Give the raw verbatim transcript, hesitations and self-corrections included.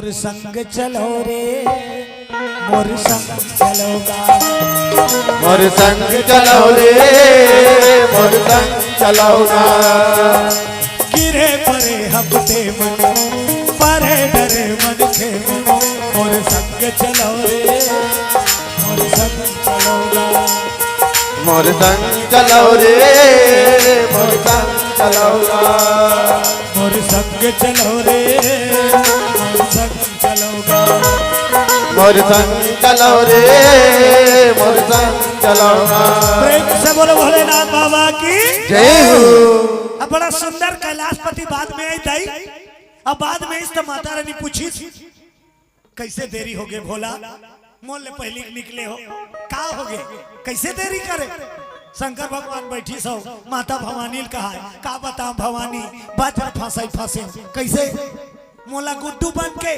मोर संग चलो रे, मोर संग चलो गा। मोर संग चलो रे, मोर संग चलो गा। गिरे परे हफ्ते मन, परे डरे मन के मन। मोर संग चलो रे, मोर संग चलो गा। मोर संग चलो रे, मोर संग चलो गा। मोर संग चलो रे, मोर संग चलो गा। मोर संग चलो रे, मोर संग चलो गा। प्रेम से बोलो भोलेनाथ बाबा की। जय हो। अब बड़ा सुंदर कैलाशपति बाद में आई दाई। अब बाद में इस तो माता रानी पूछी, कैसे देरी हो गए भोला, मोर ले पहली निकले हो, का हो गए, कैसे देरी करे? शंकर भगवान बैठी सो, माता भवानी ल कहा, का बताओ भवानी, बाजार फंसाई फंसे, कैसे? मोला गुड्डू बन के